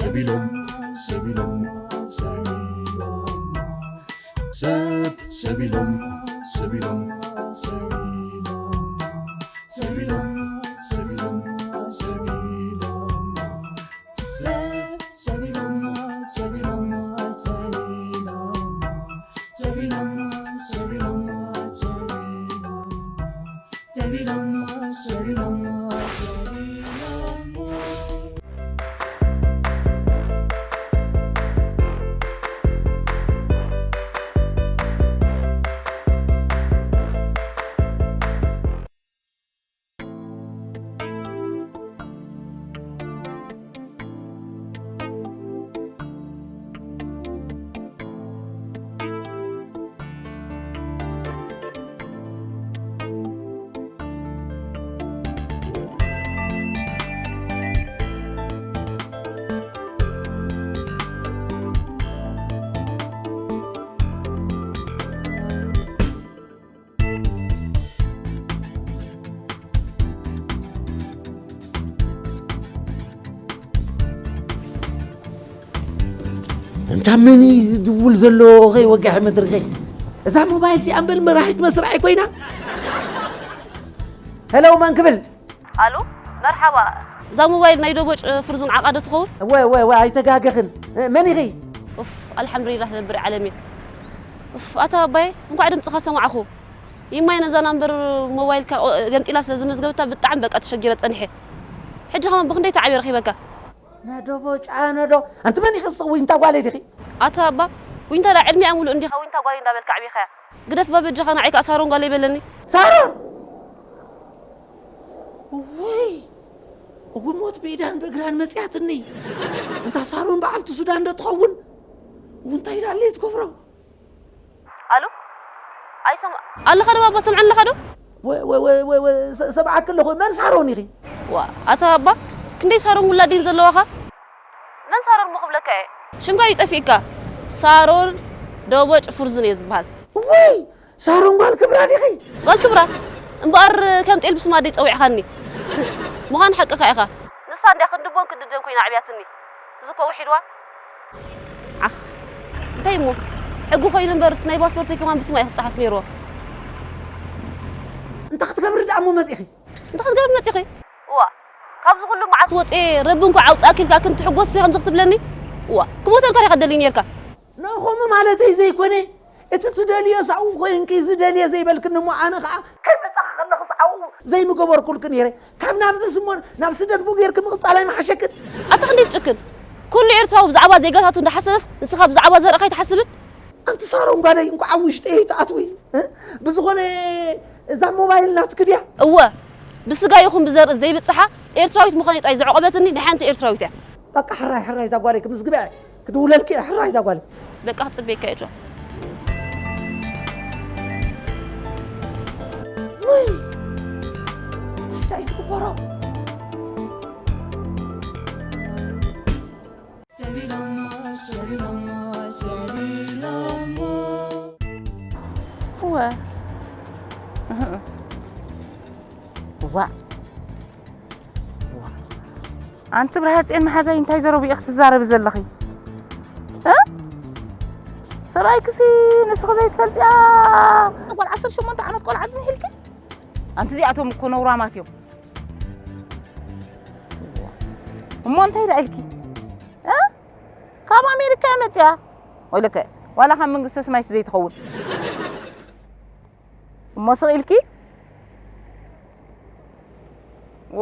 ሰቢሎም ሰቢሎም ሰቢሎም ሰብ ሰቢሎም ሰቢሎም ሰቢሎም ሰቢሎም ሰቢሎም ሰቢሎም ሰብ ሰቢሎም ሰቢሎም ሰቢሎም ሰቢሎም ሰቢሎም ሰቢሎም ሰቢሎም ሰቢሎም ሰቢሎም እንታ መን እዩ ዝድውል ዘሎ? ኸይ ወጋሒ መድረኸ እዛ ሞባይል እዚኣ እምበል መራሒት መስርዓይ ኮይና። ሄሎ፣ መን ክብል? ኣሉ፣ መርሓባ። እዛ ሞባይል ናይ ደቦጭ ፍርዙን ዓቓዶ ትኸውን? እወ እወ እወ፣ ኣይተጋገኽን። መን ኢኺ? ኡፍ፣ ኣልሓምዱሊላህ ነብር ዓለም እየ። ኡፍ፣ ኣታ ኣባይ፣ እንኳዕ ድምፅኻ ሰማዕኹ። ይማይ ነዛ ናምበር ሞባይልካ ገምጢላ ስለ ዝመዝገበታ ብጣዕሚ በቃ ተሸጊረ ፀኒሐ። ሕጂ ከማን ብክንደይ ተዓብየ ረኺበካ? ነዶ ቦጫ ነዶ። ኣንቲ መን ኢኺ ዝስቕ ዊንታ ጓለይ ዲኺ? ኣታ ኣባ፣ ዊንታ ዳ ዕድሚኣ ሙሉእ እንዲኻ ዊንታ ጓለይ እንዳበልካ ኣዕቢኻያ። ግደፍ ባ በጃኻ ንዓይ ከኣ ሳሮን ጓለይ በለኒ። ሳሮን! ወይ! እዊ ሞት ብኢዳን ብእግራን መጽያትኒ። እንታ ሳሮን በዓልቲ ሱዳን ዶ ትኸውን? እንታይ ዳለይ ዝገብሮ? ኣሉ? ኣይሰም-፣ ኣለኻ ዶ ባባ፣ ሰምዐኒ ኣለኻ ዶ? ወ-፣ ወ-፣ ወ-፣ ወ-፣ ወ-፣ ሰ-፣ ሰምዓኪ ኣለኹ። መን ሳሮን ኢኺ? ዋ፣ ኣታ ባባ፣ ክንደይ ሳሮን ውላድ እየን ዘለዋኻ? መን ሳሮን እሞ ክብለካ እየ? ሽምካ እዩ ጠፊእካ። ሳሮን ደቦጭ ፍርዙን እየ ዝበሃል። ውይ፣ ሳሮን ጓል ክብራ ዲኺ? ጓል ክብራ? እምበኣር ከም ጤል ብስማ ደይ ጸዊዕኻኒ። ምዃን ሓቅኻ ኢኻ። ንሳ እንድያ ክንዲ ቦን ክንዲ ደም ኮይና ኣዕብያትኒ። እዚ እኮ ውሒድዋ። ዓኽ፣ እንታይ እሞ? ሕጊ ኮይኑ እምበር፣ እቲ ናይ ፓስፖርተይ ከማን ብስማ እዩ ክጸሓፍ ነይርዎ። እንታይ ክትገብሪ ደኣ እሞ መጺእኺ? እንታይ ክትገብሪ መጺእኺ? እዋ፣ ካብዚ ኩሉ መዓት ወጽኤ፣ ረቢ እንኳዕ ኣውጻእኪ ኢልካ ክንትሕጎስ ከምዚ ክትብለኒ? እዋ፣ ክሞተልካ ዲኻ ትደሊ ነይርካ? ንእኹም ማለተይ ዘይኮነ፣ እቲ ትደልዮ ሳብኡ ኮይንኪ ዝደልየ ዘይበልክኒ እሞ ኣነ ኸኣ ከይመጻኺ ከለኽስ ኣብኡ ዘይምገበርኩልኪ ነይረ። ካብ ናብዚ ስሞን ናብ ስደት ብኡ ጌርኪ ምቕጻል ኣይምሓሸክን? ኣታ ክንደይ ትጭክን? ኩሉ ኤርትራዊ ብዛዕባ ዜጋታቱ እንዳሓሰበስ ንስኻ ብዛዕባ ዘርእኻ ኣይትሓስብን? ኣንቲ ሳሮን ጓለይ እንኳዕ ኣብ ውሽጢ ኣይትኣትዊ፣ እ? ብዝኾነ እዛ ሞባይል ናትኪ ድያ? እወ፣ ብስጋ ይኹን ብዘርኢ ዘይብጽሓ ኤርትራዊት ምዃነይ ጥራይ ዘዕቆበትኒ ናይ ሓንቲ ኤርትራዊት እያ። በቃ ሕራይ፣ ሕራይ እዛ ጓለይ ክምዝግባ እየ። ክድውለልኪ እየ፣ ሕራይ እዛ ጓለይ። በቃ ክጽበየካ እየ ጆን። ውይ! እንታይ እዩ ዝግበሮ? ሰቢሎሞ፣ ሰቢሎሞ፣ ሰቢሎሞ። እወ። ዋእ። ዋእ። ኣንቲ ብርሃጽዮን መሓዛይ እንታይ ዘረቡ ኢኺ ትዛረቢ ዘለኺ? እ? ሰብኣይክሲ ንስኺ ዘይትፈልጥያ ጓል ዓሰርተ ሸሞንተ ዓመት ቆልዓ ዝንሂልኪ? ኣንቲ እዚኣቶም እኮ ነውራማት እዮም። እሞ እንታይ ደኣ ኢልኪ? እ? ካብ ኣሜሪካ እያ መጽያ። ወይለከ፣ ዋላ ካብ መንግስተ ሰማይስ ዘይትኸውን። እሞ ስቕ ኢልኪ? ዎ፣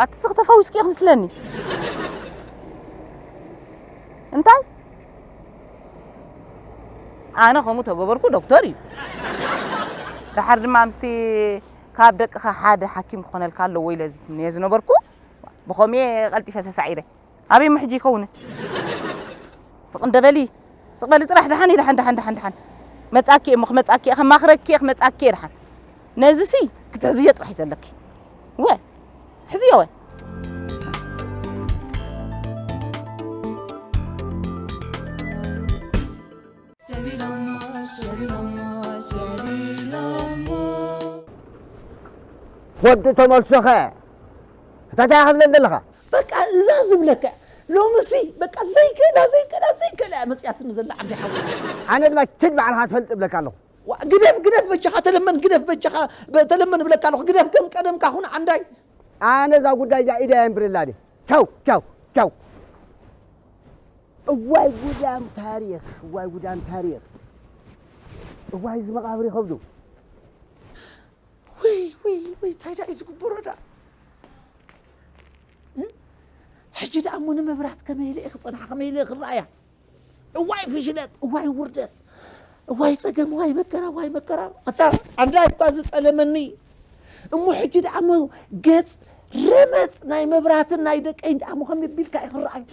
ኣቲ ስኽ ተፈዊስኪ ኢኺ ምስለኒ። እንታይ? ኣነ ከምኡ ተገበርኩ ዶክተር እዩ። ደሓር ድማ ምስቲ ካብ ደቅኻ ሓደ ሓኪም ክኾነልካ ኣለዎ ኢለ ዝትምነዮ ዝነበርኩ፣ ብኸምኡ እየ ቀልጢፈ ተሳዒረ። ኣበይ እሞ ሕጂ ይኸውን? ስቕ እንደ በሊ፣ ስቕ በሊ ጥራሕ። ደሓን እየ፣ ደሓን፣ ደሓን፣ ደሓን፣ ደሓን። መጻኪ እየ እሞ ክመጻኪ እየ፣ ከማኽረኪ እየ፣ ክመጻኪ እየ ደሓን። ነዚሲ ክትሕዝዮ ጥራሕ እዩ ዘለኪ። ወ፣ ሕዝዮ ወ። ሰቢሎሞ፣ ሰቢሎሞ፣ ሰቢሎሞ። ወዲ ተመልሶኸ፣ እንታይ ክብለኒ ዘለኻ? በቃ እዛ ዝብለካ፣ ሎምሲ በቃ ዘይክእላ ዘይክእላ ዘይክእላ እያ መፅያትኒ ዘላ ዓዲ ሓወይ። ኣነ ድማ ችድ ባዕልኻ ትፈልጥ እብለካ ኣለኹ። ዋ፣ ግደፍ ግደፍ በጃኻ ተለመን ግደፍ በጃኻ በ- ተለመን እብለካ ኣለኹ። ግደፍ ከም ቀደምካ ኩን ዓንዳይ። ኣነ እዛ ጉዳይ እዚኣ ኢደ ኣየንብርላን እየ። ቻው ቻው ቻው። እዋይ ጉዳም ታሪኽ፣ እዋይ ጉዳም ታሪኽ። እዋይ እዚ መቓብር ይኸብዱ። ውይ ውይ ውይ እንታይ ዳ እዩ ዝግበሮ ዳ? እ? ሕጂ ደኣ እሞ ንመብራት ከመይ ኢለ እየ ክፅንሓ ከመይ ኢለ እየ ክረኣያ? እዋይ ፍሽለት እዋይ ውርደት እዋይ ፀገም እዋይ መከራ እዋይ መከራ ኣታ ኣንዳይ እኳ ዝፀለመኒ እሞ ሕጂ ደኣ እሞ ገፅ ረመፅ ናይ መብራትን ናይ ደቀይን ደኣ እሞ ከመይ ቢልካ እዩ ክረኣዩ?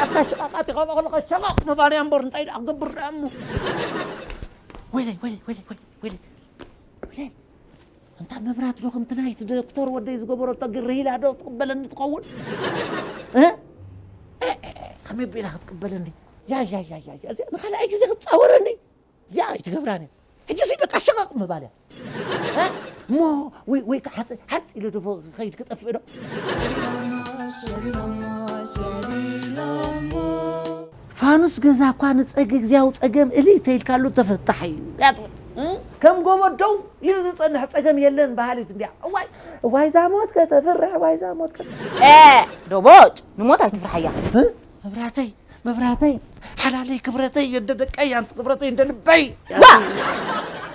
ኣታ ሽቓቓት ይኸበ ከለኸ ሸቐቕ ምባል እያ እምበር እንታይ ደኣ ክገብር ደኣ እሞ ወይለይ ወይለይ ወይለይ ወይለይ ወይለይ ወይለይ እንታ መብራት ዶ ከምቲ ናይቲ ዶክተር ወደይ ዝገበረቶ ግርሂላ ዶ ትቕበለኒ ትኸውን? እ? እ፣ እ፣ እ፣ ከመይ ኣቢላ ክትቅበለኒ? ያ ያ ያ ያ ያ፣ እዚኣ ንኻልኣይ ግዜ ክትፃወረኒ? እዚኣ ኣይትገብራን እያ። ሕጂ ሲ በቃ ሸቐቕ ምባል እያ። እ? እሞ ወይ ወይ ከዓ ሓፂ ሓፂ ኢለ ዶ ከይድ ክጠፍእ ዶ? ፋኑስ ገዛ እኳ ንፀግ እግዚኣብ ፀገም እልይ ተይልካሉ ተፈታሕ እዩ እያ ትብል። እ? ከም ጎቦ ደው ኢሉ ዝፀንሕ ፀገም የለን በሃሊት እንዲያ። እዋይ እዋይ ዛ ሞት ከተፍርሕ እዋይ ዛ ሞት ከተ ኤ ዶቦጭ ንሞት ኣይትፍርሓያ። እ? መብራተይ መብራተይ ሓላለይ ክብረተይ የደ ደቀይ ኣንቲ ክብረተይ እንደ ልበይ ዋ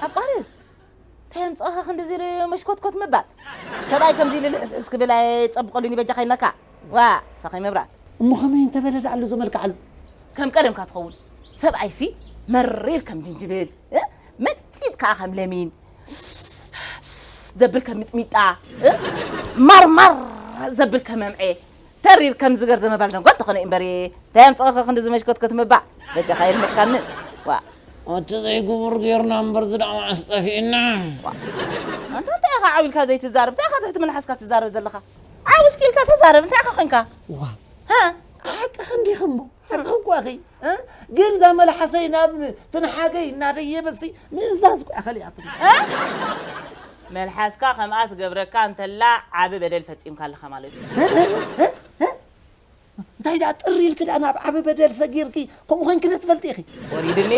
ኣቋርፅ እንታይ ኣምፅኦኻ ክንድዚ መሽኮትኮት ምባል ሰብኣይ ከምዚ ኢሉ ልሕስሕስ ክብል ኣይፀብቐሉን ይበጃኻ ኢልናካ ዋ ሳኸይ መብራት እሞ ከመይ እንተበለ ዳዕሉ ዘመልክዓሉ ከም ቀደምካ ትኸውን ሰብኣይሲ መሪር ከም ጅንጅብል እ? መፂጥ ከዓ ከም ለሚን ዘብል ከም ሚጥሚጣ እ? ማርማር ዘብል ከም መምዔ ተሪር ከም ዝገር ዘመባል ደንጓ እንተኾነ እዩ እምበሪ እንታይ ኣምፅኦኸ ክንዲ ዝመሽኮትኮት ምባል በጃኻ የልመድካኒ ዋ እቲ ዘይግቡር ጌርና እምበር ዝደኣ መዓስ ጠፊእና ኣንታ እንታይ ኢኻ ዓው ኢልካ ዘይትዛረብ እንታይ ኢኻ ትሕቲ መልሓስካ ትዛረብ ዘለኻ ዓው እስኪ ኢልካ ተዛረብ እንታይ ኢኻ ኮንካ ዋ ሃ ሓቅኺ እንዲኺ እሞ ሓቅኺ እኮ ኢኺ እ? ግን እዛ መልሓሰይ ናብ ትንሓገይ እናደየበትሲ ምእዛዝ እኮ እያ ከሊኣትኒ መልሓስካ ከምኣ ትገብረካ እንተላ ዓቢ በደል ፈፂምካ ኣለኻ ማለት እዩ እንታይ ደኣ ጥሪ ኢልኪ ደኣ ናብ ዓቢ በደል ሰጊርኪ ከምኡ ኮይንኪ ዶ ትፈልጢ ኢኺ ወሪድኒ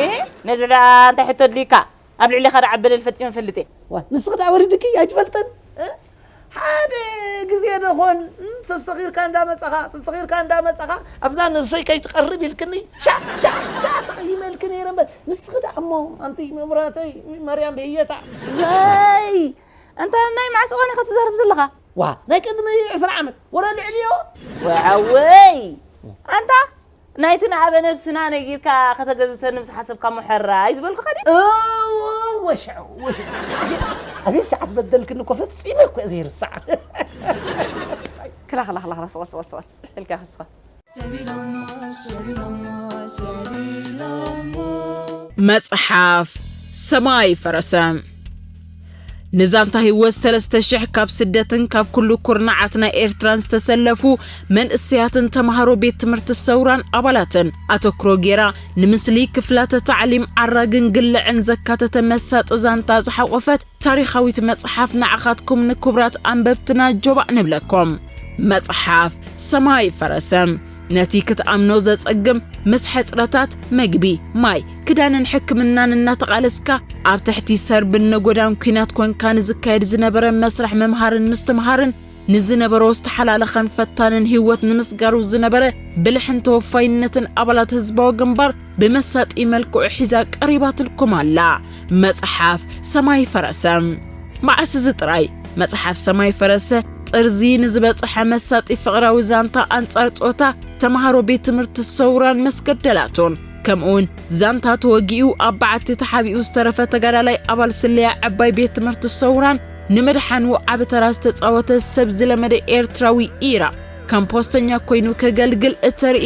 ነዚ ደኣ እንታይ ሕቶ ኣድልዩካ ኣብ ልዕሊኻ ደኣ ዓቢ በደል ፈፂመ እፈልጥ እየ ዋ ንስኺ ደኣ ወሪድኪ ኣይትፈልጥን እ? ሓደ ግዜ ደኾን እ? ሰሰኺርካ እንዳመፀኻ ሰሰኺርካ እንዳመፀኻ ኣብዛ ነብሰይ ከይትቐርብ ኢልክኒ ሻ ሻ ሻ ተቐይመልኪ ነይረ እምበር ንስኺ ደኣ እሞ ኣንቲ መብራተይ ማርያም ብህየታ ወይ እንታ ናይ መዓስ እዋን ኢኻ ትዛረብ ዘለኻ ዋ ናይ ቅድሚ ዕስራ ዓመት ወረ ልዕልዮ ወዓወይ ኣንታ ናይቲ ንኣበ ነብስና ነጊርካ ከተገዝተኒ ምስ ሓሰብካ ሞ ሕራይ ዝበልኩኻ ድዩ ወሽዑ ወሽዑ ኣቤት ሸዓ ዝበደልክኒ እኮ ፈፂመ እኮ ዘይርሳዕ ክላ ክላ ክላ ክላ ስቆት ስቆት ስቆት ኢልካ ክስኻ መጽሓፍ ሰማይ ፈረሰ። ንዛንታ ህይወት ሰለስተ ሽሕ ካብ ስደትን ካብ ኩሉ ኩርናዓት ናይ ኤርትራን ዝተሰለፉ መንእሰያትን ተማሃሮ ቤት ትምህርቲ ሰውራን ኣባላትን ኣተክሮ ጌራ ንምስሊ ክፍላተ ታዕሊም ዓራግን ግልዕን ዘካተተ መሳጢ ዛንታ ዝሓቖፈት ታሪኻዊት መጽሓፍ ንዓኻትኩም ንክቡራት ኣንበብትና ጆባእ ንብለኩም። መጽሓፍ ሰማይ ፈረሰ። ነቲ ክትኣምኖ ዘጸግም ምስ ሕጽረታት መግቢ፣ ማይ፣ ክዳንን ሕክምናን እናተቓለስካ ኣብ ትሕቲ ሰርብን ነጎዳን ኲናት ኮንካ ንዝካየድ ዝነበረ መስርሕ ምምሃርን ምስትምሃርን ንዝነበሮ ዝተሓላለኸን ፈታንን ህይወት ንምስጋሩ ዝነበረ ብልሕን ተወፋይነትን ኣባላት ህዝባዊ ግንባር ብመሳጢ መልክዑ ሒዛ ቀሪባትልኩም ኣላ። መጽሓፍ ሰማይ ፈረሰ። መዓስ እዚ ጥራይ መጽሓፍ ሰማይ ፈረሰ ጥርዚ ንዝበጽሐ መሳጢ ፍቕራዊ ዛንታ ኣንጻር ጾታ ተማሃሮ ቤት ትምህርቲ ሰውራን መስገደላቱን ከምኡውን ዛንታ ተወጊኡ ኣብ በዓቲ ተሓቢኡ ዝተረፈ ተጋዳላይ ኣባል ስለያ ዕባይ ቤት ትምህርቲ ሰውራን ንምድሓኑ ዓቢ ተራ ዝተጻወተ ሰብ ዝለመደ ኤርትራዊ ኢራ ከም ፖስተኛ ኮይኑ ከገልግል እተርኢ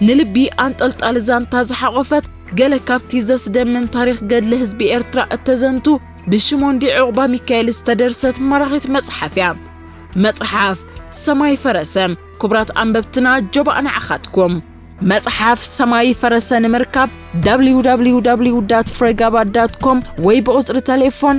ንልቢ ኣንጠልጣሊ ዛንታ ዝሓቖፈት ገለ ካብቲ ዘስደምም ታሪኽ ገድሊ ህዝቢ ኤርትራ እተዘንቱ ብሽሞንዲ ዑቕባ ሚካኤል ዝተደርሰት ማራኺት መጽሓፍ እያ። መጽሓፍ ሰማይ ፈረሰ። ክቡራት ኣንበብትና ጆባእ ንዓኻትኩም። መጽሓፍ ሰማይ ፈረሰ ንምርካብ www ፍሬጋባ com ወይ ብቑጽሪ ተሌፎን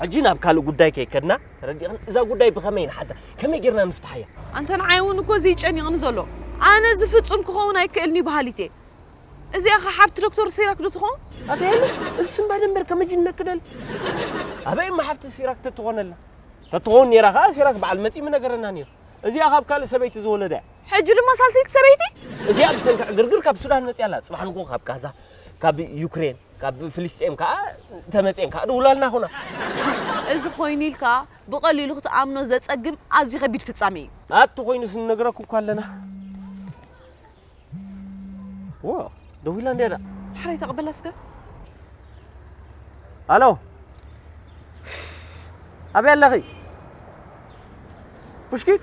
ሕጂ ናብ ካልእ ጉዳይ ከይከድና ተረዲእኽን እዛ ጉዳይ ብኸመይ ንሓዛ ከመይ ጌርና ንፍትሓያ? ኣንተ ንዓይ እውን እኮ እዚ ይጨኒቕኒ ዘሎ። ኣነ እዚ ፍጹም ክኸውን ኣይክእልኒ በሃሊት እየ። እዚኣ ኸ ሓብቲ ዶክተር ሲራክ ዶ ትኸውን? ኣታ የለ፣ እዚ ስምባ ደንበር ከመጅን ነክደል። ኣበይ እማ ሓፍቲ ሲራክ ተትኾነላ? ተትኸውን ነይራ ኸዓ ሲራክ በዓል መጺ ምነገረና ነይሩ። እዚኣ ካብ ካልእ ሰበይቲ ዝወለዳ እያ። ሕጂ ድማ ሳልሰይቲ ሰበይቲ? እዚኣ ብሰንኪ ዕግርግር ካብ ሱዳን መጺኣላ። ጽባሕ ንግሆ ካብ ጋዛ፣ ካብ ዩክሬን፣ ካብ ፍልስጤም ከኣ ተመጺኤን ከኣ ድውላልና ኹና። እዚ ኮይኑ ኢልካ ብቐሊሉ ክትኣምኖ ዘጸግም ኣዝዩ ከቢድ ፍጻሜ እዩ። ኣቲ ኮይኑስ ንነግረኩ እኳ ኣለና። ዎ፣ ደዊላ እንድያ ደኣ። ሓራይ ተቐበላ እስከ። ኣሎ፣ ኣበይ ኣለኺ? ፑሽኪን?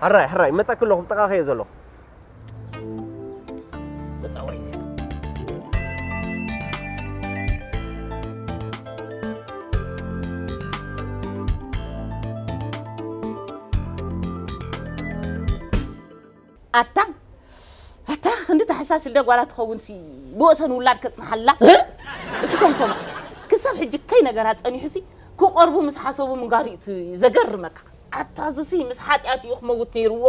ሕራይ፣ ሕራይ፣ ይመጸኪ ኣለኹ፣ ብጥቓኺ እየ ዘለኹ። መጻወዒ ዜና። ኣታ፣ ኣታ፣ ክንዲ ተሓሳስ ኢልደ ጓላ ትኸውንሲ፣ ብወሰን ውላድ ከጽንሓላ። እ? እቲ ኮምኮማ፣ ክሳብ ሕጂ ከይነገራ ጸኒሑሲ፣ ክቐርቡ ምስ ሓሰቡ ምንጋሪኡ ዘገርመካ። ኣታ፣ እዚሲ ምስ ሓጢኣት እዩ ክመውት ነይርዎ።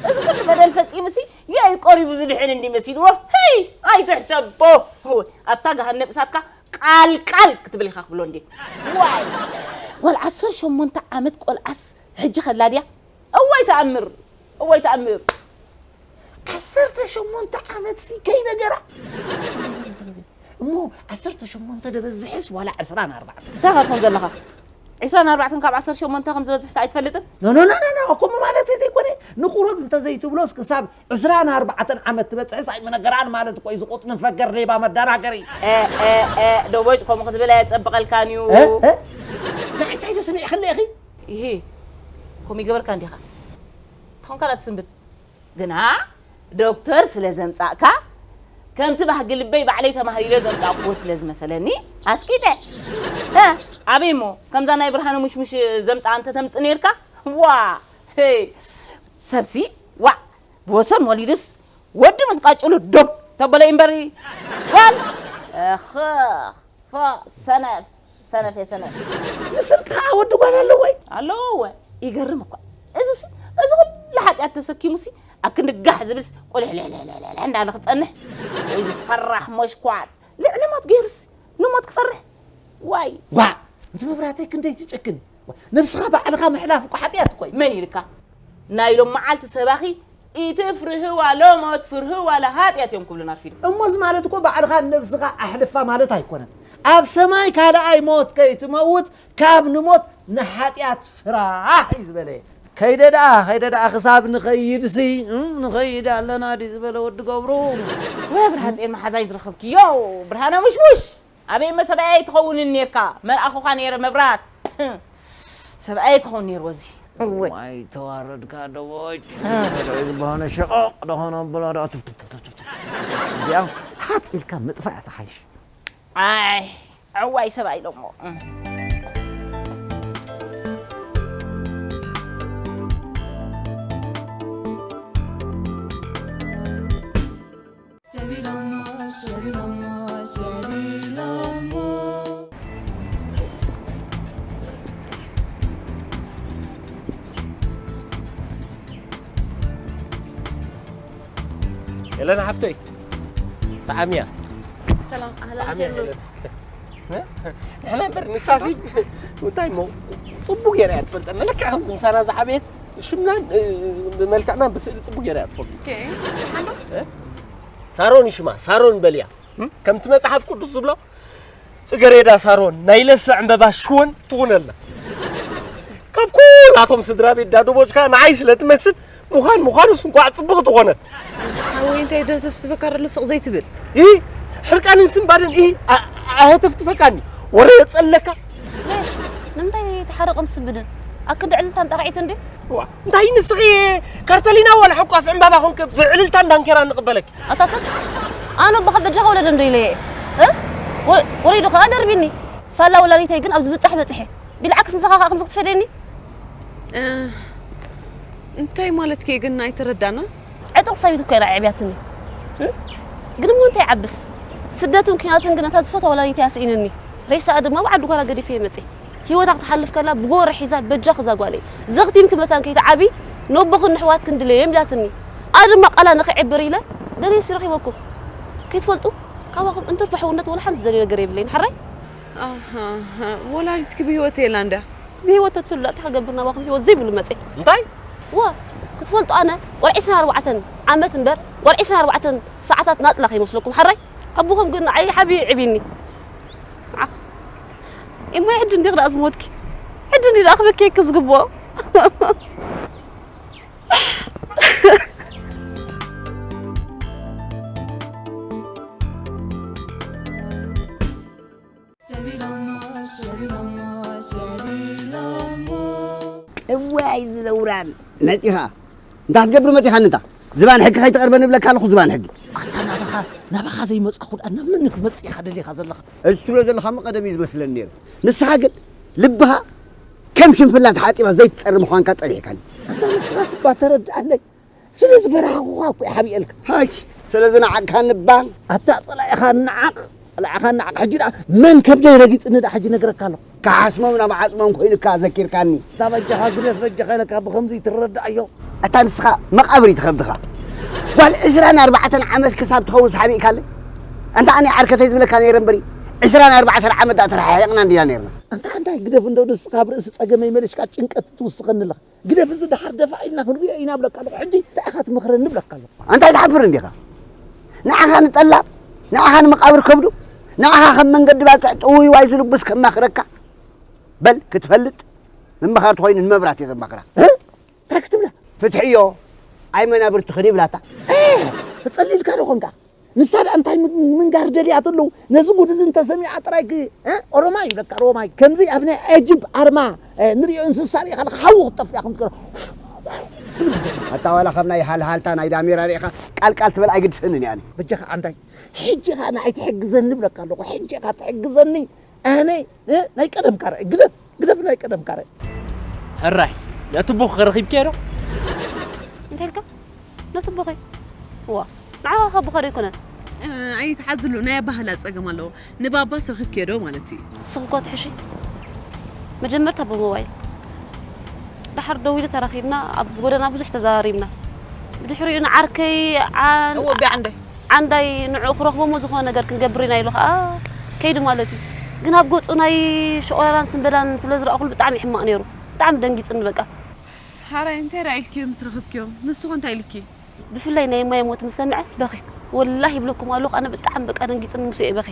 እዚ ኩሉ በደል ፈጺሙሲ፣ ያይ ቀሪቡ ዝድሕን እንዲ መሲልዎ። ሄይ፣ ኣይትሕሰቦ። ኣታ፣ ገሃነብ እሳትካ ቃል ቃል ክትብል ኢኻ ክብሎ እንዲ። ዋይ፣ ጓል ዓሰርተ ሸሞንተ ዓመት ቆልዓስ ሕጂ ከላ ድያ? እዋይ ተኣምር! እዋይ ተኣምር! ዓሰርተ ሸሞንተ ዓመትሲ ከይነገራ። እሞ ዓሰርተ ሸሞንተ ደበዝሕስ ዋላ ዕስራን ኣርባዕተን? እንታይ ኢኻ ትኾን ዘለኻ? ዕስራን ኣርባዕተን ካብ ዓሰርተ ሸሞንተ ከም ዝበዝሕስ ኣይትፈልጥን? ኖ፣ ኖ፣ ኖ፣ ኖ፣ ኖ፣ ከምኡ ማለት ዘይኮነ። ንቁሩብ እንተዘይትብሎስ ክሳብ ዕስራን ኣርባዕተን ዓመት ትበጽሕስ ኣይምነገራን ማለት እኮ እዩ። ዝቑጥኒ ፈገር ሌባ መደናገሪ። እ፣ እ፣ እ፣ ደቦጭ ከምኡ ክትብል ኣየጸብቐልካን እዩ። እ? እ? ንዓይ እንታይ ዶ ሰሚዕክኒ ኢኺ? ይሄ ከምኡ ይገበርካ እንዲኻ። ተኾንካ ዳ ትስንብድ። ግና ዶክተር ስለ ዘምጻእካ፣ ከምቲ ባህጊ ልበይ ባዕለይ ተማህሊለ ዘምጻእክዎ ስለ ዝመሰለኒ፣ ኣስቂጠ። ሀ፣ ኣበይ እሞ፣ ከምዛ ናይ ብርሃነ ሙሽሙሽ ዘምጻኣ እንተ ተምጽእ ነይርካ? ዋ፣ ሄ፣ ሰብሲ፣ ዋ፣ ብወሰን ወሊዱስ፣ ወዲ ምስ ቃጭሉ ዶብ ተበለ እምበሪ፣ ጓል፣ እኽኽ። ፎ፣ ሰነፍ፣ ሰነፍ እየ ሰነፍ። ንስኺ ከኣ ወዲ ጓል ኣለዎ ወይ? ኣለዎ እወ። ይገርም እኳ። እዚሲ፣ እዚ ኩሉ ሓጢኣት ተሰኪሙሲ፣ ኣብ ክንዲ ጋሕ ዝብልስ፣ ቁልሕልሕልሕልሕ እንዳለ ክጸንሕ። እዚ ፈራሕ ሞሽኳል። ልዕሊ ሞት ገይሩሲ፣ ንሞት ክፈርሕ። ዋይ። ዋእ፣ እቲ መብራህተይ ክንደይ ትጨክን። ነብስኻ ባዕልኻ ምሕላፍ እኮ ሓጢኣት እኮ እዩ። መን ኢልካ? ናይ ሎም መዓልቲ ሰባኺ፣ ኢትፍርህዋ ሎሞት ፍርህዋ ለሃጢኣት እዮም ክብሉና ኣርፊዶም። እሞ እዚ ማለት እኮ ባዕልኻ ነብስኻ ኣሕልፋ ማለት ኣይኮነን። ኣብ ሰማይ ካልኣይ ሞት ከይትመውት ካብ ንሞት ንሓጢኣት ፍራህ እዩ ዝበለ። ከይደ ደኣ፣ ከይደ ደኣ ክሳብ ንኸይድሲ፣ እም፣ ንኸይድ ኣለና ድዩ ዝበለ ወዲ ገብሩ። ወይ ብርሃጽኤን መሓዛይ ዝረኸብክዮ፣ ብርሃነ ሙሽሙሽ። ኣበይ እመ ሰብኣየይ ትኸውንን ኔርካ? መርኣኹኻ ኔረ መብራት። ሰብኣየይ ክኸውን ኔርዎ እዚ። እወ። ማይ ተዋረድካ ደቦጭ። እ። ዝበሃነ ሸቐቕ ደኾነ ብሎ ዶ ትፍ፣ ትፍ፣ ትፍ፣ ትፍ፣ ትፍ። እዚኣ ሃጽ ኢልካ ምጥፋእ እያ ትሓይሽ። ኣይ፣ ዕዋይ ሰብኣይ ኢሎሞ። እ። ሰቢሎሞ፣ ሰቢሎሞ፣ ሰቢሎሞ። ኤለና ሓፍተይ፣ ሰዓምያ። ሰላም፣ ኣህላን ሰዓምያ፣ ሄሎ። ኤለና ሓፍተይ። ንሕና እምበር ንሳሲ እንታይ እሞ ጽቡቅ ገይራ እያ ትፈልጠና። ልክዕ ከምዚ ምሳና ዝዓበየት ሽምናን፣ እ፣ ብመልክዕና ብስእሊ ጽቡቅ ገይራ እያ ትፈልጡ። ኦኬ። ሓንዶ? እ? ሳሮን ይሽማ፣ ሳሮን በልያ። እም? ከምቲ መጽሓፍ ቅዱስ ዝብሎ ጽገሬዳ ሳሮን ናይ ለሰ ዕምበባ ሽወን ትኹነልና። ካብ ኩላቶም ስድራ ቤት ዳዶቦጅካ ንዓይ ስለ ትመስል ምዃን ምዃኑስ እንኳዕ ጽቡቕ ትኾነት። ሓወይ እንታይ ዶ ተፍትፈካ ኣሎ ስቕ ዘይትብል? ኢ ሕርቃንን ስንባደን ኢ ኣ-፣ ኣየተፍትፈካኒ። ወረ የጸለካ። ሌሽ ንምንታይ ተሓርቕን ትስንብድን? ኣክንዲ ዕልልታን ጠቕዒት እንዴ? ዋ፣ እንታይ ንስኺ ካርተሊና ዋላ ሕቋፍ ዕምባባ ኾንክ ብዕልልታን ዳንኬራ ንቕበለኪ? ኣታ ሰብ፣ ኣነ ኣቦኻ በጃኻ ወለደ እንዶ ኢለየ። እ? ወ-፣ ወሪዱ ኸኣ ደርቢኒ። ሳላ ወላዲተይ ግን ኣብ ዝብጻሕ በጺሐ። ቢልዓክስ ንስኻ ኸኣ ከምዚ ክትፈድየኒ? እ፣ እንታይ ማለትኪ ግን ኣይተረዳና? ዕጥቕ ሰበይቲ እኮ እያ ኣዕብያትኒ። እ? ግን እሞ እንታይ ይዓብስ? ስደትን ኲናትን ግን ነታ ዝፈትዋ ወላዲተይ ኣስኢንኒ። ሬሳኣ ድማ ኣብ ዓዲ ጓላ ገዲፈ ይመጽእ። ህይወታ ክትሓልፍ ከላ ብጎረ ሒዛ፣ በጃኺ እዛ ጓለይ፣ ዘኽቲምኪ መታን ከይትዓቢ፣ ነቦኽን ንሕዋትክን ድለዮም ኢላትኒ። ኣነ ድማ ቃላ ንኽዕብር ኢለ ደልየ ሲ ረኺበኩም። ከይትፈልጡ፣ ካባኹም እንትርፎ ሕውነት ወላ ሓንቲ ዝደልዮ ነገር የብለይን። ሓራይ? ኣሃ፣ ወላዲትኪ ብህይወት የላ እንዳ? ብህይወት ተትህሉ፣ እንታይ ክገብር ናባኹም ህይወት ዘይብሉ መጽእ? እንታይ? ዋ፣ ክትፈልጡ ኣነ ቆልዓ ዕስራን ኣርባዕተን ዓመት እምበር፣ ቆልዓ ዕስራን ኣርባዕተን ሰዓታት ናጽላ ከይመስለኩም። ሓራይ? ኣቦኹም ግን ንዓይ ሓብዩ ይዕብኒ። ዓኽ። እሞ ሕጂ እንዲኽ ደኣ ዝሞትኪ? ሕጂ እንዲ ደኣ ክበክየኪ ዝግብኦ? እዋይ ዝነውራን መፂኻ እንዳ ክትገብር መፂኻኒ እንታ ዝባን ሕጊ ከይትቐርበኒ እብለካ ኣለኹ። ዝባን ሕጊ ኣታ ናባኻ ናባኻ ዘይመፃኹ ደኣ ናብ መን ክትመፅእ ኢኻ ደሊኻ ዘለኻ? እዚ ትብሎ ዘለኻ እሞ ቀደም እዩ ዝመስለኒ ነይሩ። ንስኻ ግን ልብኻ ከም ሽንፍላ ተሓፂባ ዘይትፀሪ ምዃንካ ፀኒሕካኒ። ኣታ ንስኻ ስባ ተረድኣለይ። ስለ ዝፈራሕኹኻ እኮ እየ ሓቢኤልካ። ሃሽ፣ ስለ ዝነዓቕካኒ እባ። ኣታ ጸላኢኻ ንዓቕ፣ ጸላኢኻ ንዓቕ። ሕጂ ደኣ መን ከብደይ ረጊጽኒ ደኣ ሕጂ ነግረካ ኣለኹ። ክሓስሞም ናብ ዓጽሞም ኮይኑካ ዘኪርካኒ። እታ በጃኻ ግደፍ በጃኻ ኢለካ ብኸምዚ ትረድኣዮ። ኣታ ንስኻ መቓብር እዩ ትኸብድኻ። ጓል ዕስራን ኣርባዕተን ዓመት ክሳብ ትኸውን ሓቢእካለይ። ኣንታ ኣነ ዓርከተይ ዝብለካ ነይረ እምበሪ ዕስራን ኣርባዕተን ዓመት ደኣ ተረሓሒቕና እንዲና ነይርና። ኣንታ ኣንታይ ግደፍ እንደው ንስኻ ኣብ ርእሲ ጸገመይ መሊስካ ጭንቀት ትውስኸኒ ኣለኻ። ግደፍ እዚ ደሓር ደፋ ኢልና ክንሪኦ ኢና እብለካ ኣለኹ። ሕጂ እንታይ ኢኻ ትመኽረኒ እብለካ ኣለኹ። ኣንታይ ትሓፍር እንዲኻ? ንዓኻ ንጠላም፣ ንዓኻ ንመቓብር ከብዱ፣ ንዓኻ ከም መንገዲ ባጽዕ ጥውይዋይ ዝልብስ ከማኽረካ። በል ክትፈልጥ ምምኻር ተኾይኑ ንመብራት እየ ዘማኽራ። እ? እንታይ ክትብላ? ፍትሕዮ ኣይ መናብርትኽን ይብላታ። እ! ተጸሊልካ ዶ ኾንካ? ንሳ ደኣ እንታይ ምንጋር ደልያ ተለዉ ነዚ ጉድ እዚ እንተሰሚዓ ጥራይ ኦሮማይ እዩ ለካ ኦሮማይ ከምዚ ኣብ ናይ ኣጅብ ኣርማ ንሪኦ እንስሳ ሪኢኻ ለካ ሓዊ ክትጠፍእ ኢኻ ትገብሮ። ኣታ ዋላ ካብ ናይ ሃልሃልታ ናይ ዳሜራ ሪኢኻ ቃል ቃል ትበል ኣይግድሰንን እየ ኣነ። በጃኻ ዓንዳይ ሕጂ ኸኣ ንዓይ ትሕግዘኒ እብለካ ኣለኹ። ሕጂ ኢኻ ትሕግዘኒ። ኣነ ናይ ቀደምካ ርኣይ ግደፍ ግደፍ ናይ ቀደምካ ርኣይ። ሕራይ ነቲ ቦኽ ረኺብክዮ ዶ? እንታይ ኢልካ? ነቲ ቦኸይ? ዋ ንዓኻ ካብ ቦኸ ዶ ኣይኮነን? ኣይትሓዝሉ ናይ ኣባህላ ጸገም ኣለዎ። ንባባስ ረኺብክዮ ዶ ማለት እዩ። ንስኺ እኳ ትሕሺ። መጀመርታ ብሞባይል ድሓር ደዊሉ ተራኺብና ኣብ ጎደና ብዙሕ ተዘራሪብና። ብድሕሪኡ ንዓርከይ እወ ቢዓንደ ዓንዳይ ንዕኡ ክረኽቦ እሞ ዝኾነ ነገር ክንገብር ኢና ኢሉ ኸኣ ከይዱ ማለት እዩ። ግን ኣብ ገጹ ናይ ሸቑራራን ስምበዳን ስለ ዝረኣኹሉ ብጣዕሚ እዩ ሕማቕ ነይሩ። ብጣዕሚ ደንጊጽኒ በቃ። ሓራይ እንታይ ርኣይልክዮ ምስ ረኸብክዮ? ንሱ ኸ እንታይ ኢሉኪ? ብፍላይ ናይ እማየ ሞት ምስ ሰምዐ በኺ። ወላሂ ይብለኩም ኣለኹ ኣነ ብጣዕሚ በቃ ደንጊጽኒ ምስ እየ በኺ።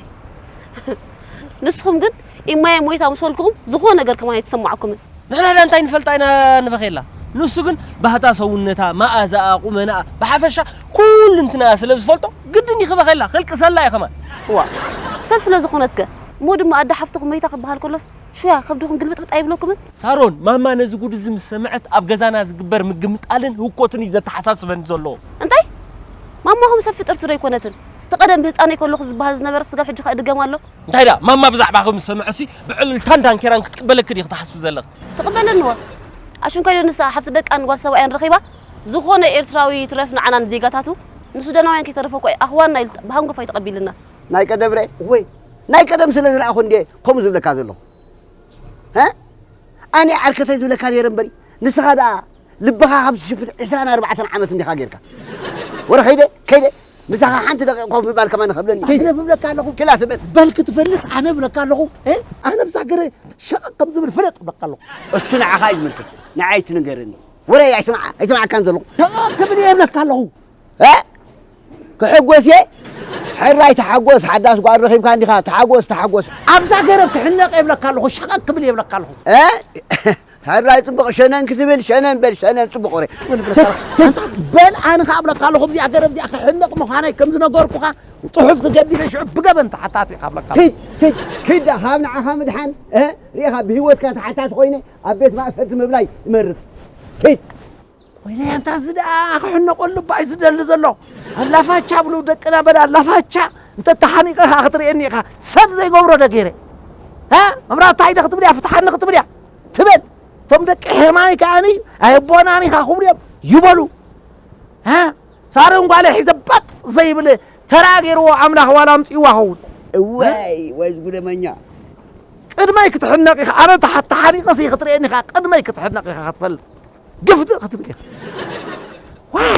ንስኹም ግን እማየ ሞይታ ምስ በልኩኹም ዝኾነ ነገር ከማን ኣይተሰማዕኩምን። ንሕና ዳ እንታይ ንፈልጣ ኢና ንበኽየላ። ንሱ ግን ባህታ ሰውነታ፣ መኣዛኣ፣ ቁመናኣ፣ ብሓፈሻ ኩልንትናኣ ስለ ዝፈልጦ ግድን እዩ ክበኽየላ፣ ከልቅሰላ እየ ከማን። ዋእ ሰብ ስለ ዝኾነትከ እሞ ድማ ኣደ ሓፍትኹም መይታ ክበሃል ከሎስ ሽውያ ከብድኹም ግልብጥብጥ ኣይብለኩምን? ሳሮን ማማ ነዚ ጉድ እዚ ምስ ሰምዐት ኣብ ገዛና ዝግበር ምግምጣልን ህውኮትን እዩ ዘተሓሳስበኒ ዘሎ። እንታይ? ማማኹምሰ ፍጥርቲ ዶ ኣይኮነትን? እቲ ቀደም ብህጻነይ ከለኹ ዝበሃል ዝነበረ ስጋብ ሕጂ ከ እድገም ኣሎ? እንታይ ደኣ ማማ ብዛዕባኺ ምስ ሰምዐሲ ብዕልልታን ዳንኬራን ክትቅበለኪ ድዪ ክትሓስቢ ዘለኺ? ትቕበለኒ እወ። ኣሽንኳይ ዶ ንሳ ሓፍቲ ደቃን ጓል ሰብኣያን ረኺባ? ዝኾነ ኤርትራዊ ይትረፍ ንዓናን ዜጋታቱ ንሱዳናውያን ከይተረፈ እኮ ኣኽዋንና ኢሉ ብሃንጎፋይ ተቐቢሉና። ናይ ቀደም ርኤ ወይ ናይ ቀደም ስለ ዝረኣኹ እንድየ ከምኡ ዝብለካ ዘለኹ። ሀ ኣነ ዓርከተይ ዝብለካ ነይረ እምበሪ ንስኻ ደኣ ልብኻ ካብ ዝሽፍን ዕስራን ኣርባዕተን ዓመት እንዲኻ ጌርካ። ወረ ከይደ ከይደ ምሳኻ ሓንቲ ደቂቕ ኮፍ ምባል ከማን ከብለኒ። ግደፍ እብለካ ኣለኹ። ክላ ትበል። በል ክትፈልጥ ኣነ እብለካ ኣለኹ። እ? ኣነ ብዛ ገረ ሸቐቕ ከም ዝብል ፍለጥ እብለካ ኣለኹ። እሱ ንዓኻ እዩ ዝምልከት። ንዓይ ትንገረኒ። ወረ ኣይስምዓ ኣይስምዓካን ዘለኹ። ሸቐቕ ክብል እየ እብለካ ኣለኹ። እ? ክሕጎስ እየ። ሕራይ ተሓጎስ፣ ሓዳስ ጓል ረኺብካ እንዲኻ። ተሓጎስ ተሓጎስ። ኣብዛ ገረብ ክሕነቕ እየ እብለካ ኣለኹ። ሸቐቕ ክብል እየ እብለካ ኣለኹ። እ? ሕራይ ጽቡቕ ሸነን ክትብል ሸነን በል ሸነን ጽቡቕ ወረ። ኣንታ በል ኣነ ከኣ እብለካ ኣለኹ ኣብዚኣ ገረብ እዚኣ ክሕነቕ ምዃነይ ከም ዝነገርኩኻ ጽሑፍ ክገዲፈ ሽዑ ብገበን ተሓታቲ ኢኻ እብለካ ኣለኹ። ኪድ ኪድ ኪድ ደኣ ካብ ንዓኻ ምድሓን እ ርኢኻ ብህይወትካ ተሓታቲ ኮይነ ኣብ ቤት ማእሰርቲ ምብላይ እመርጽ። ኪድ። ወይለይ ኣንታ እዚ ደኣ ክሕነቐሉ እባ እዩ ዝደሊ ዘሎ። ኣላፋቻ ብሉ ደቅና በል ኣላፋቻ እንተ ተሓኒቐ ከኣ ክትርእየኒ ኢኻ። ሰብ ዘይገብሮ ዶ ገይረ? እ መብራህታይ ዶ ክትብል እያ ፍትሓኒ ክትብል እያ? ትበል እቶም ደቂ ሔማይ ከኣኒ ኣየቦናን ኢኻ ክብሉ እዮም ይበሉ። እ ሳሮን ጓለይ ሒዘ ባጥ ዘይብል ተራ ገይርዎ ኣምላኽ ዋላ ኣምጺእዋ ኸውን። እዋይ ወይ ጉደመኛ ቅድመይ ክትሕነቕ ኢኻ። ኣነ ተሓ-፣ ተሓኒቐ ሲ ክትርእየኒ ኢኻ። ቅድመይ ክትሕነቕ ኢኻ ክትፈልጥ። ግፍጥእ ክትብል ኢኻ። ዋይ!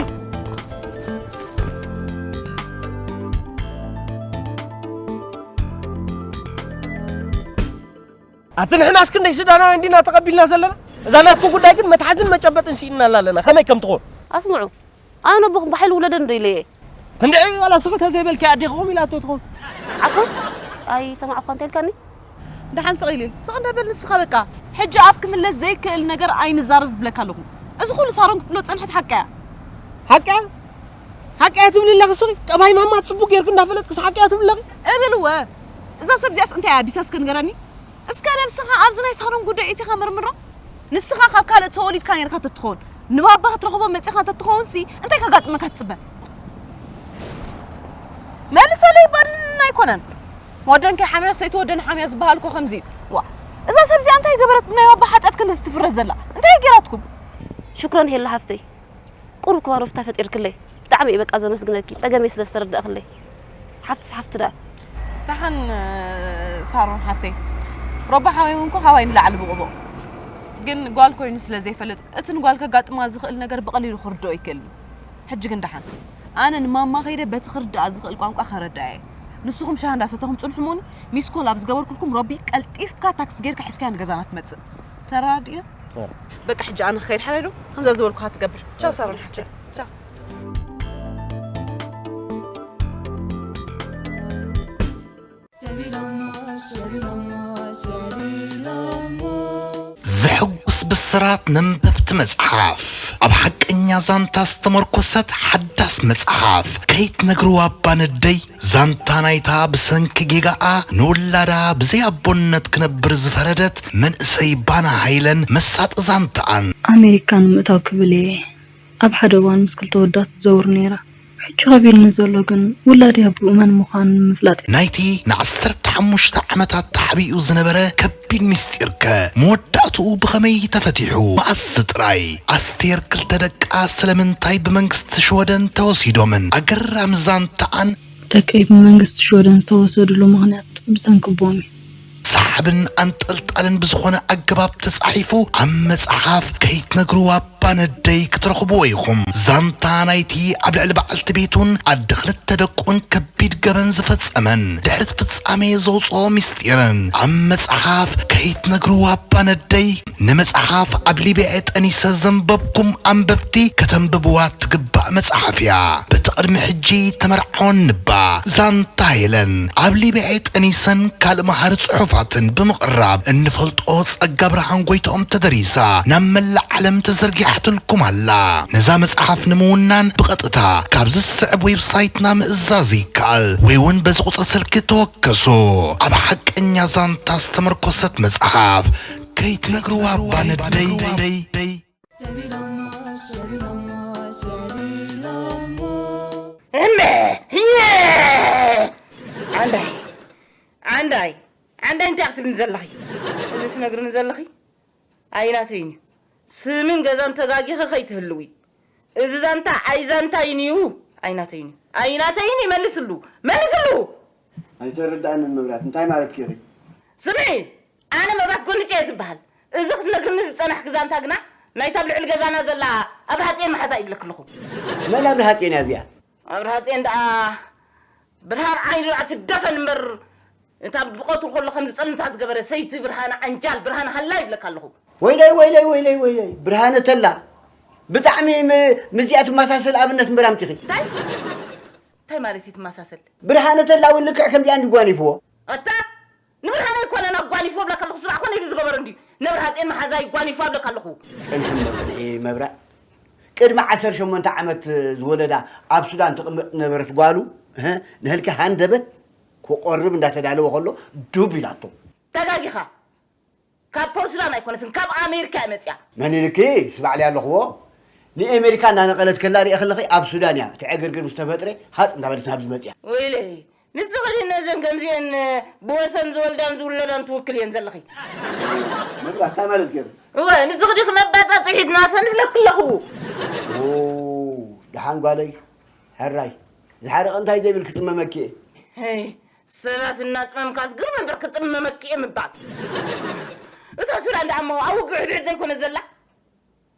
ኣቲ ንሕናስ ክንደይ ሱዳናውያን ዲና ተቐቢልና ዘለና? እዛ ናትኩም ጉዳይ ግን መትሓዝን መጨበጥን ስኢንናላ ኣለና። ከመይ ከም ትኾን? ኣስምዑ፣ ኣነ ኣቦኹም ብሓይሊ ውለደኒ ዶ ኢለየ? እንድዒ ዋላ ስኽተ ዘይበልኪ ኣዴኹም ኢላቶ ትኾን። ዓፉ፣ ኣይሰማዕኳ እንተ ኢልካኒ። ደሓን ስቕ ኢሉ። ስቕ እንዳበል ንስኻ በቃ። ሕጂ ኣብ ክምለስ ዘይክእል ነገር ኣይንዛረብ እብለካ ኣለኹ። እዚ ኩሉ ሳሮን ክትብሎ ጸንሐት ሓቂ እያ። ሓቂ እያ? ሓቂ እያ ትብሊ ኣለኺ ስኺ? ጠባይ ማማ ጽቡቕ ጌርኪ እንዳፈለጥክስ ሓቂ እያ ትብሊ ኣለኺ? እብል እወ። እዛ ሰብ እዚኣስ እንታይ እያ ኣቢሳ እስከ ንገረኒ? እስከ ነብስኻ ኣብዚ ናይ ሳሮን ጉዳይ እቲኻ መርምሮ። ንስኻ ካብ ካልእ ተወሊድካ ኔርካ ተትኸውን፣ ንባባ ክትረኽቦ መጺኻ ተትኸውን ሲ እንታይ ከጋጥመካ ትጽበ? መልሰለይ ባድና ኣይኮነን። ወደን ከይሓምያ ሰይቲ ወደን ሓምያ ዝበሃል እኮ ከምዚ እዩ። ዋ፣ እዛ ሰብ እዚኣ እንታይ ገበረት ብናይ ባባ ሓጢኣት ክንድዚ ትፍረድ ዘላ? እንታይ ገይራትኩም? ሽክረን ሄላ ሓፍተይ። ቁሩብ እኳ ሮፍታ ፈጢርክለይ። ብጣዕሚ እየ በቃ ዘመስግነኪ፣ ጸገመይ ስለ ዝተረዳእክለይ። ሓፍትስ ሓፍቲ ደኣ። ደሓን፣ ሳሮን ሓፍተይ፣ ሮባ ሓወይ እውን እኮ ካባይ ንላዕሊ ብቑ ብቑ። ግን ጓል ኮይኑ ስለ ዘይፈልጥ፣ እቲ ንጓል ከጋጥማ ዝኽእል ነገር ብቐሊሉ ክርድኦ ይክእል እዩ። ሕጂ ግን ደሓን። ኣነ ንማማ ከይደ በቲ ክርድኣ ዝኽእል ቋንቋ ከረድኣ እየ። ንስኹም ሻሂ እንዳሰተኹም ጽንሑ እሞኒ፣ ሚስ ኮል ኣብ ዝገበርኩልኩም ሮቢ ቀልጢፍካ ታክሲ ጌርካ ሒዝካያ ንገዛና ትመጽእ። ተራዲእና? በቃ ሕጂ ኣነ ክኸይድ ሓላይ ዶ? ከምዛ ዝበልኩኻ ትገብር። ቻው ሳሮን ሓፍተይ። ቻው። ዘሐጉስ ብስራት ነንበብቲ መጽሓፍ። ኣብ ሓቀኛ ዛንታ ዝተመርኮሰት ሓዳስ መጽሓፍ። ከይትነግርዋ እባ ነደይ፣ ዛንታ ናይታ ብሰንኪ ጌጋኣ ንውላዳ ብዘይ ኣቦነት ክነብር ዝፈረደት መንእሰይ ባና ሃይለን መሳጢ ዛንታኣን። ኣሜሪካ ንምእታው ክብል እየ ኣብ ሓደ እዋን ምስ ክልተ ኣወዳት ትዘውር ነይራ። ሕጂ ከቢድኒ ዘሎ ግን ውላደይ ኣቦኡ መን ምዃኑ ንምፍላጥ እዩ። ናይቲ ንዓሰርተ ሓሙሽተ ዓመታት ተሓቢኡ ዝነበረ ከቢድ ምስጢርከ መወዳእትኡ ብኸመይ ተፈቲሑ? መኣስ ጥራይ? ኣስቴር ክልተ ደቃ ስለምንታይ ብመንግስቲ ሽወደን ተወሲዶምን? ኣገራሚ ዛንታኣን። ደቀይ ብመንግስቲ ሽወደን ዝተወሰድሉ ምኽንያት ብሰንኪ ኣቦኦም እዩ። ሰሓብን ኣንጠልጣልን ብዝኾነ ኣገባብ ተጻሒፉ ኣብ መጽሓፍ ከይትነግርዋ ባነደይ ክትረኽብዎ ኢኹም። ዛንታ ናይቲ ኣብ ልዕሊ በዓልቲ ቤቱን ኣደ ክልተ ደቁን ከቢድ ገበን ዝፈጸመን ድሕሪ እቲ ፍጻሜ ዘውጽኦ ምስጢርን ኣብ መጽሓፍ ከይትነግርዋ ባነደይ ንመጽሓፍ ኣብ ሊብያ ጠኒሰ ዘንበብኩም ኣንበብቲ ከተንብብዋ ትግባእ መጽሓፍ እያ። በቲ ቅድሚ ሕጂ ተመርዓወን ንባ ዛንታ ሄለን ኣብ ሊብያ ጠኒሰን ካልእ መሃሪ ጽሑፋትን ብምቕራብ እንፈልጦ ጸጋ ብርሃን ጎይትኦም ተደሪሳ ናብ መላእ ዓለም ተዘርጊሓትልኩም ኣላ። ነዛ መጽሓፍ ንምውናን ብቐጥታ ካብዚ ዝስዕብ ዌብሳይትና ምእዛዝ ይከኣል ወይ እውን በዚ ቁጽሪ ስልኪ ተወከሱ። ኣብ ሓቀኛ ዛንታ ዝተመርኮሰት መጽሓፍ ከይትነግርዋ ባነደይ። እምበ ህየ ዓንዳይ ዓንዳይ ዓንዳይ እንታይ ክትብልኒ ዘለኺ? እዚ ትነግርኒ ዘለኺ ኣይናተይን እዩ። ስምን ገዛን ተጋጊኺ ከይትህልዊ። እዚ ዛንታ ኣይዛንታይን እዩ። ኣይናተይን እዩ። ኣይናተይን እዩ። መልስሉ። መልስሉ። ኣይተረድኣንን መብራት እንታይ ማለትኪ ኢኺ? ስምዒ ኣነ መብራት ጎንጭ እየ ዝበሃል። እዚ ክትነግርኒ ዝጸናሕኪ ዛንታ ግና ናይታ ኣብ ልዕሊ ገዛና ዘላ ኣብርሃጽዮን መሓዛ ይብለኪ ኣለኹ። መን ኣብርሃጽዮን እያ እዚኣ? ኣብርሃጽዮን ደኣ ብርሃን ዓይኑ ደኣ ትደፈን እምበር እታ ብቐትሩ ከሎ ከም ዝጸልምታ ዝገበረ ሰይቲ ብርሃነ ዓንጃል ብርሃነ ሃላ ይብለካ ኣለኹ። ወይለይ ወይለይ ወይለይ ወይለይ ብርሃነ ተላ ብጣዕሚ ም- ምስዚኣ ትመሳሰል ኣብነት እምበር ኣምጺኺ። እንታይ እንታይ ማለት እዩ ትመሳሰል? ብርሃነ ተላ እውን ልክዕ ከምዚኣ እንዲ ጓኒፍዎ። ኣታ ንብርሃነ ኣይኮነን ኣጓኒፎ እብለካ ኣለኹ። ስራዕ ኮነ ኢሉ ዝገበረ እንድዩ። ነብርሃጼን መሓዛይ ጓኒፎ እብለካ ኣለኹ። ጽንሒ እሞ ጽንሒ መብራእ ቅድሚ ዓሰርተ ሸሞንተ ዓመት ዝወለዳ ኣብ ሱዳን ትቕመጥ ዝነበረት ጓሉ እህ፣ ንህልኪ ሃንደበት ክቖርብ እንዳተዳለወ ከሎ ዱብ ኢላቶ። ተጋጊኻ። ካብ ፖርትላንድ ኣይኮነትን ካብ ኣሜሪካ እያ መፅያ። መን ኢልኪ ስባዕለይ ኣለኽዎ ንኤሜሪካ እናነቐለት ከላ ሪኤ ከለኺ ኣብ ሱዳን እያ እቲ ዕግርግር ምስ ተፈጥረ ሃፅ እንዳበለት ናብዚ መፅያ። ወይለይ ንስኺ ድዩ ነዘን ከምዚአን ብወሰን ዝወልዳን ዝውለዳን ትውክል እየን ዘለኺ? መግባት እንታይ ማለት ገይሩ? እወ ንስኺ ዲኺ መባፃፅሒት ናተን ይብለኪ ኣለኹ። ደሓን ጓለይ ሕራይ ዝሓረቐ እንታይ ዘይብል ክፅመመኪ እየ። ሰባት እናጽመምካስ ግርም እምበር ክጽመመኪ እየ ምባል። እታ ሱዳን ደኣ እሞ ኣብ ውግእ ሕድሕድ ዘይኮነ ዘላ?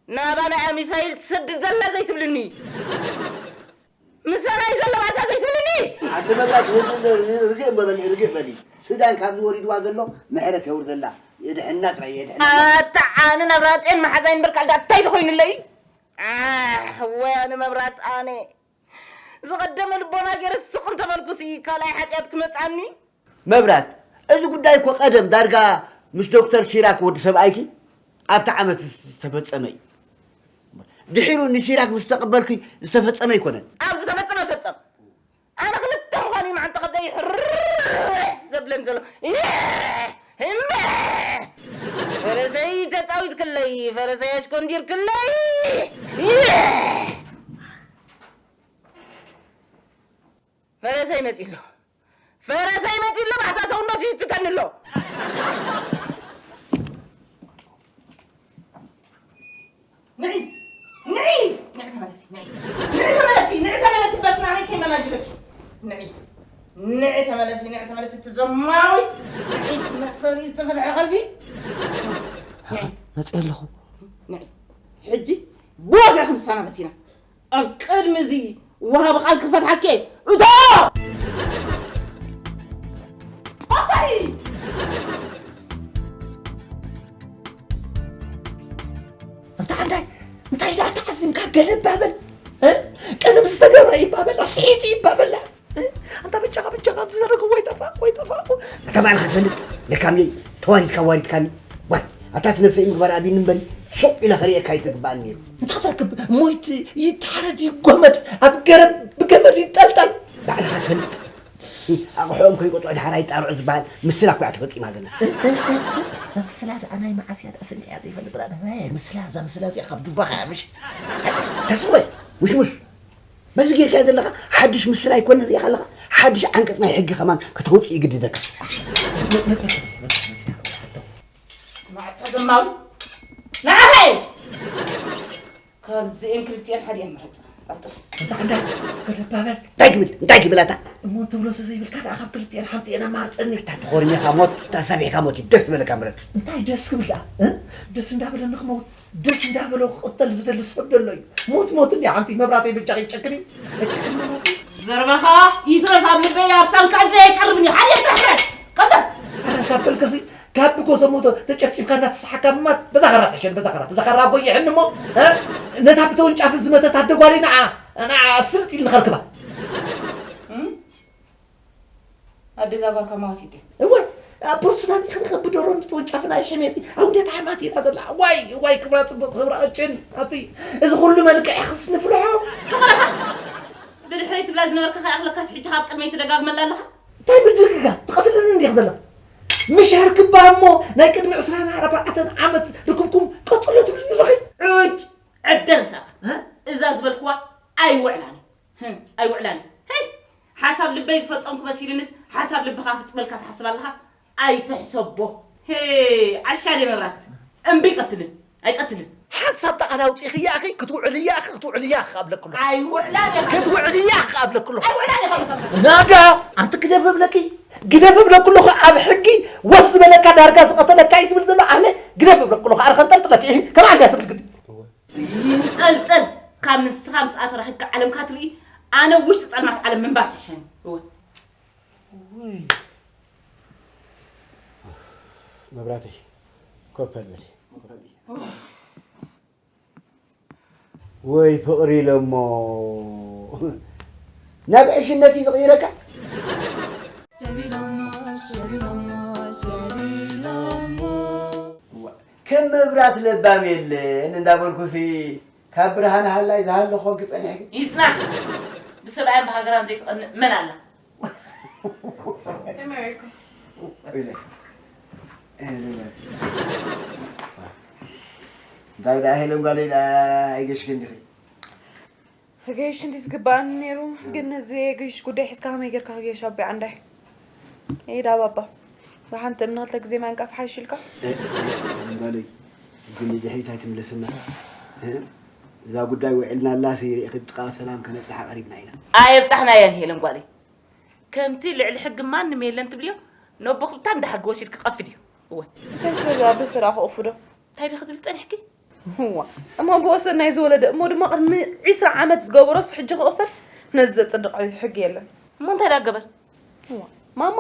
ናባና እያ ሚሳይል ትሰድድ ዘላ ዘይትብልኒ? ምሳና እዩ ዘሎ ባእሳ ዘይትብልኒ? ኣንቲ መብራት ህዝቢ ርግእ በሊ፣ ርግእ በሊ። ሱዳን ካብዚ ወሪድዋ ዘሎ ምሕረት የውርደላ። የድሕና ጥራይ፣ የድሕና። ኣታ ኣነ ናብ ራጤን መሓዛይን በርካልዳ እንታይ ድኾይኑለይ? ኣሕ፣ ወይ ኣነ መብራት ኣነ። ዝቐደመ ልቦና ገይረ ስቕ እንተበልኩሲ ካልኣይ ሓጢኣት ክመጽኣኒ? መብራት፣ እዚ ጉዳይ እኮ ቀደም ዳርጋ ምስ ዶክተር ሲራክ ወዲ ሰብኣይኪ ኣብቲ ዓመት ዝተፈጸመ እዩ። ድሒሩ ንሲራክ ምስ ተቐበልኪ ዝተፈጸመ ኣይኮነን። ኣብ ዝተፈጸመ ፈጸም። ኣነ ክልተ ምዃኑ እዩ መዓንጣ ከብደይ ሕርሕ ዘብለን ዘሎ። ይሕ! ህምሕ! ፈረሰይ ተጻዊትክለይ፣ ፈረሰይ ኣሽኮንዲርክለይ። ይሕ! ፈረሰይ መጺኡ ኣሎ። ፈረሰይ መጺኡ ኣሎ፣ ባሕታ ሰውነቱ ይትተኒ ኣሎ። ንዒ፣ ንዒ፣ ንዒ ተመለሲ፣ ንዒ። ንዒ ተመለሲ፣ ንዒ ተመለሲ፣ በስና ነይ ከይመናጅለኪ። ንዒ፣ ንዒ ተመለሲ፣ ንዒ ተመለሲ፣ እቲ ዘማዊት፣ ንዒ እቲ መእሰሪ ዝተፈትሐ ከልቢ። ንዒ። መጺአ ኣለኹ። ንዒ። ሕጂ ብዋጋ ክንሰናበት ኢና። ኣብ ቅድሚ እዚ ወሃቢ ቃል ክፈትሓኪ እየ። እቶ! ኣፈይ! እንታ ሓንዳይ፣ እንታይ ደኣ ተዓዚምካ ገለ ይባበል? እ? ቀደም ዝተገብረ ይባበላ፣ ስሒቱ ይባበላ። እ? ኣንታ በጃኻ፣ በጃኻ፣ ኣብዚ ዘረግዎ ይጠፋእ፣ ወይ ጠፋእኩ። ኣታ ባዕልኻ ትፈልጥ፣ ለካምየይ፣ ተዋሪድካ ዋሪድካኒ። ዋይ፣ ኣታ እቲ ነብሰይ ምግባር ኣቢኒ እምበኒ፣ ሱቕ ኢለ ከርእየካ ኣይተግባእኒ ነይሩ። እንታይ ክትረክብ? ሞይት ይተሓረድ ይጎመድ፣ ኣብ ገረብ ብገመድ ይንጠልጠል። ባዕልኻ ትፈልጥ። ኣቕሕኦም ከይቆጥዑ ድሓር ኣይጣርዑ ዝበሃል ምስላ እኮ እያ ተፈጺማ ዘላ። እዛ ምስላ ደኣ ናይ መዓስ እያ ደኣ ስሚዐያ ዘይፈልጥ ደኣ? እ፣ ምስላ፣ እዛ ምስላ እዚኣ ካብ ጁባኻ እያ ምሽ? ተስወ፣ ምሽ፣ ምሽ። በዚ ጌርካዮ ዘለኻ ሓድሽ ምስላ ኣይኮነን ርኢኻ ኣለኻ። ሓድሽ ዓንቀጽ ናይ ሕጊ ከማን ከተውጽእ ይግድደካ። ስማዕ እታ ዘማዊ፣ ንዓኻ እየ። ካብዚኤን ክልቲኤን ሓዲኤን ምረጽ። ቀልጥፍ። እንታይ፣ እንታይ? ገለ ባበል። እንታይ ክብል? እንታይ ክብል ኣታ? እሞ ትብሎስ ዘይብልካ ደኣ ካብ ክልቲኤን ሓንቲኤን ኣማርጸኒ። ኣታ ተኾርሚኻ ሞት፣ ተሳቢሕካ ሞት እዩ ደስ ዝበለካ ምረጽ። እንታይ ደስ ክብል ደኣ? እ? ደስ እንዳበለኒ ክመውት፣ ደስ እንዳበሎ ክቕተል ዝደሊ ሰብ ደሎ እዩ። ሞት ሞት እንድያ ሓንቲ መብራተይ በጃኺ ጨክኒ። ጨክኒ መብራተይ። ዘረባኻ ይትረፍ ኣብ ልበይ፣ ኣብ ሳንካ እዝነይ ኣይቀርብን እዩ። ሓዲኤን ስራሕ ምረጽ። ቀልጥፍ። ኣረ ካብ በልክሲ ካብ ብጎ ዘሞቶ ተጨፍጭፍካ እናተሰሓካ ምማት፣ በዛ ኻራ ትሕሸኒ፣ በዛ ኻራ፣ በዛ ኻራ ኣቦይ ይሕን እሞ፣ እ? ነታ ብተወንጫፊ ዝመተት ኣደ ጓለይ ንዓ፣ ንዓ ስልጥ ኢል ንኸርክባ። እም? ኣደ እዛ ጓልካ መዋሲት ድያ? እወ፣ ኣብ ፖርሱላን ኢኽን ብደሮን ብተወንጫፊ ናይ ሕሜቲ፣ ኣብ እንዴት ሓማት ኢና ዘላ። ዋይ፣ ዋይ፣ ክብራ ጽቡቕ፣ ክብራ ቀጭን፣ ኣቲ፣ እዚ ኩሉ መልክዕ ኢኽስ ንፍልሖ? ስቕ ኢልካ! ብድሕረይ ትብላ ዝነበርካ ከይኣኽለካስ ሕጂ ካብ ቅድመይ ትደጋግመላ ኣለኻ? እንታይ ምድርግጋ? ትቐትለኒ እንዲኻ ዘለኻ። ምሽ ሃርክባ እሞ ናይ ቅድሚ ዕስራን ኣርባዕተን ዓመት ርክብኩም ቀጽሎ ትብልኒ ኣለኺ? ዑጭ! ዕደል ሳባ። እ? እዛ ዝበልክዋ ኣይውዕላን እዩ። ህም፣ ኣይውዕላን እዩ። ሄይ! ሓሳብ ልበይ ዝፈጸምኩ መሲልንስ ሓሳብ ልብኻ ፍጽመልካ ትሓስብ ኣለኻ? ኣይትሕሰቦ። ሄ፣ ዓሻ ድየ መብራት? እምቢ ቀትልን። ኣይቀትልን። ሓንሳብ ጠቓላ ኣውጺእኽያ ኣኺ፣ ክትውዕልያ ኣኺ፣ ክትውዕልያ ኣኺ ኣብለኩ ኣለኹ። ኣይውዕላን እየ። ክትውዕልያ ኣኺ ኣብለኩ ኣለኹ። ኣይውዕላን እየ። ናዳ፣ ኣንቲ ግደፍ እብለኪ፣ ግደፍ እብለኩ ኣለኹ። ኣብ ሕጊ ወስ ዝበለካ ዳርጋ ዝቐተለካ እዩ ዝብል ዘሎ። ኣነ ግደፍ እብለኩ ኣለኹ። ኣነ ከንጠልጥለኪ፣ እህ፣ ከም ዓንዳ ትብል ግዲ። ይንጠልጠል። ካብ ንስኻ ምስኣ ተራኺብካ ዓለምካ ትርኢ፣ ኣነ ውሽጢ ጸልማት ዓለም ምንባር ትሕሸኒ። እወ። ውይ። መብራተይ፣ ኮፍ በል በሊ። ወይ ፍቕሪ ኢለሞ። ናብ ዕሽነት እዩ ዝቕይረካ። ሰቢሎሞ፣ ሰቢሎሞ፣ ሰቢሎሞ። ከም መብራት ለባም የለን እንዳበልኩሲ ካብ ብርሃን ሃላይ ዝሃለኾን ክጸኒሕኪ። ይጽናሕ። ብሰብኣያን ብሃገራን ዘይትቐንእ መን ኣላ? ኢለ። ኢለ። እንታይ ደኣ ሄለን ጓለይ ደኣ ኣይገሽክን ዲኺ? ክገይሽ እንዲ ዝግባኣኒ ነይሩ፣ ግን ነዚ የገይሽ ጉዳይ ሒዝካ ከመይ ጌርካ ክገይሽ ኣቦይ ዓንዳይ? ኢዳ ባባ። ብሓንቲ እምኒ ክልተ ግዜ ምዕንቃፍ ሓይሽ ኢልካ? እ፣ እ፣ ጓለይ፣ ግን ንድሕሪት ኣይትምለስና። እ፣ እዛ ጉዳይ ውዒልናላሲ ርኢኺ ብጥቓ ሰላም ከነብጽሓ ቀሪብና ኢና። ኣየብጻሕናያን ሄለን ጓለይ። ከምቲ ልዕሊ ሕጊ ማንም የለን ትብልዮ፣ ነቦኹም እታ እንዳ ሕጊ ወሲድኪ ቀፍድዮ። እወ። እንታይ ስለዚ ኣበሰራ ክቕፍዶ? እንታይ ዲኺ ትብል ጸኒሕኪ? እዋ እሞ ብወሰን ናይ ዝወለደ እሞ ድማ ቅድሚ ዒስራ ዓመት ዝገበሮስ ሕጂ ክቕፈድ ነዚ ዘጽድቕ ሕጊ የለን። እሞ እንታይ ደኣ ገበር? እዋ ማማ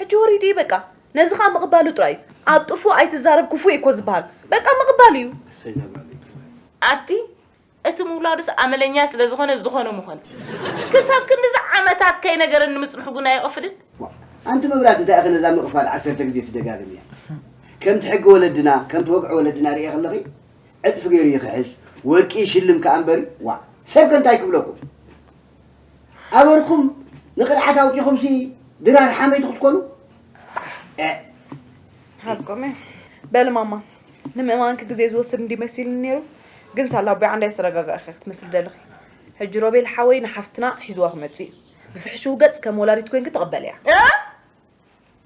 ሕጂ ወሪዱ እዩ በቃ። ነዚ ኸኣ ምቕባሉ ጥራይ እዩ። ኣብ ጥፉእ ኣይትዛረብ ክፉእ እዩ እኮ ዝበሃል። በቃ ምቕባሉ እዩ። ኣሰይ ናባለይ ኣቲ እቲ ምውላዱስ ኣመለኛ ስለ ዝኾነ ዝኾነ ምኾነ። ክሳብ ክንድዚ ዓመታት ከይነገረኒ ምጽንሑ ግን ኣየቐፍድን። ዋእ ኣንቲ መብራት እንታይ ኢኺ ነዛ ምቕፋል ዓሰርተ ግዜ ትደጋግምያ? ከምቲ ሕጊ ወለድና ከምቲ ወግዒ ወለድና ርእየ ከለኺ ዕጥፊ ገይሩ ይኽሕስ ወርቂ ይሽልም ከኣ እምበሪ ዋእ ሰብከ እንታይ ክብለኩም? ኣበርኩም ንቕርዓት ኣውጺኹምሲ ድራር ሓመይቲ ክትኮኑ? ኤእ። ሓቆም እዩ። በሊ ማማ ንምእማንኪ ግዜ ዝወስድ እንድዩ መሲልኒ ነይሩ፣ ግን ሳላ ኣቦይ ዓንዳይ ዝተረጋጋእኪ ኢኺ ክትመስሊ ደለኺ። ሕጂ ሮቤል ሓወይ ንሓፍትና ሒዝዋ ክመጽእ እዩ። ብፍሕሽው ገጽ ከም ወላዲት ኮይንኪ ተቐበልያ። እ?